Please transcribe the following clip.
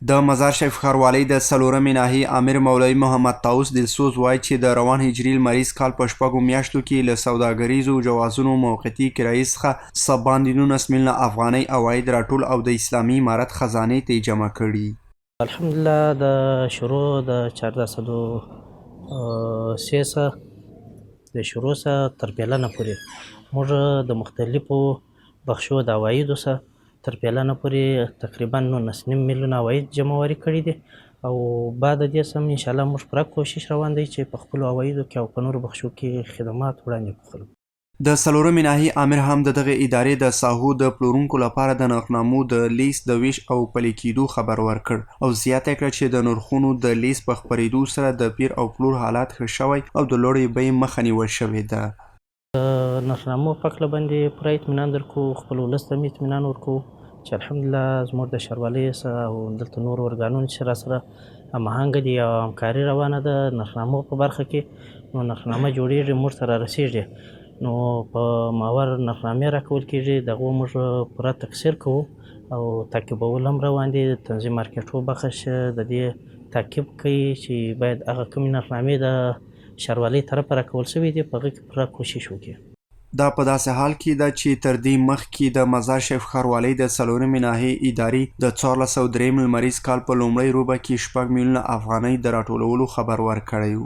د مزار شریف ښاروالۍ د څلورمې ناحیې آمر مولوي محمد طاووس دلسوز وايي چې د روان هجري لمریز کال په شپږو میاشتو کې له سوداګریزو جوازونو موقتي کرایې څخه څه باندې 19 میلیونه افغانۍ عواید راټول او د اسلامي امارت خزانې ته یې جمع کړي. الحمدلله د شروع د چارده صدو سه څخه د شروع څخه تر پیلنه پورې موږ د مختلفو بخشو د عوایدو څخه تر پیلنه پورې تقریبا 19 نیم میلیونه عواید جمع واري کړي دي او بعد دې سم ان شاء الله موږ پوره کوشش روان دی چې په خپلو عوایدو کې او په نورو بخشو کې خدمات وړاندې کړو خلکو. د څلورمې ناحیې آمر هم د دغې ادارې د ساحو د پلورونکو لپاره د نرخنامو د لیست د وېش او پلي کېدو خبر ورکړ او زیاته یې کړه چې د نرخونو د لیست په خپرېدو سره د پېر او پلور حالات ښه شوی او د لوړې بیې مخه نیول شوې ده. د نرخنامو په هکله باندې پوره اطمینان درکوو، خپل ولس ته هم اطمینان ورکوو چې الحمدلله زموږ د ښاروالۍ سره او دلته نورو ارګانونو چې راسره هماهنګه دي او همکاري روانه ده نرخنامو په برخه کې، نو نرخنامه جوړېږي موږ ته رارسېږي، نو په ماور نرخنامې راکول کېږي، د هغو موږ پوره تکثیر کوو او تعقیبول هم روان دي، تنظیم مارکېټو بخش د دې تعقیب کوي چې باید هغه کومې نرخنامې د ښاروالۍ طرفه راکول شوي دي په هغه کې پوره کوشش وکړي. دا په داسې حال کې ده چې تر دې مخکې د مزار شریف ښاروالۍ د څلورمې ناحیې ادارې د 1403 لمریز کال په لومړۍ ربع کې شپږ میلیونه افغانۍ د راټولولو خبر ورکړی و.